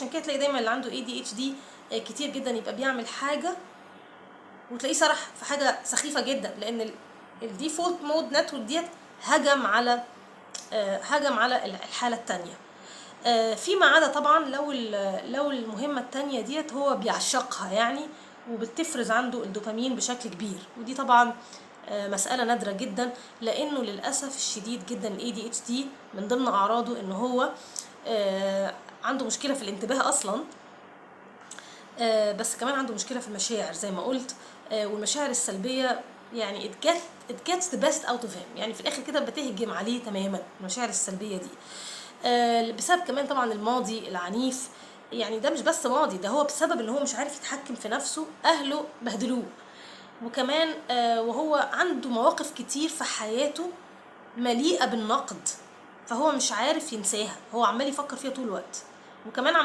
عشان كده تلاقي دايما اللي عنده ADHD كتير جدا يبقى بيعمل حاجة وتلاقيه سرح في حاجة سخيفة جدا، لان ال default mode network ديت هجم على الحالة التانية. فيما عدا طبعا لو المهمة التانية ديت هو بيعشقها يعني، وبتفرز عنده الدوبامين بشكل كبير، ودي طبعا مسألة نادرة جدا، لأنه للأسف الشديد جدا ال ADHD من ضمن أعراضه إن هو عنده مشكلة في الانتباه أصلا، بس كمان عنده مشكلة في المشاعر زي ما قلت، والمشاعر السلبية يعني it gets the best out of him، يعني في الآخر كده بتهجم عليه تماما المشاعر السلبية دي، بسبب كمان طبعا الماضي العنيف. يعني ده مش بس ماضي، ده هو بسبب ان هو مش عارف يتحكم في نفسه، اهله بهدلوه، وكمان وهو عنده مواقف كتير في حياته مليئة بالنقد، فهو مش عارف ينساها، هو عمال يفكر فيها طول الوقت، وكمان عمال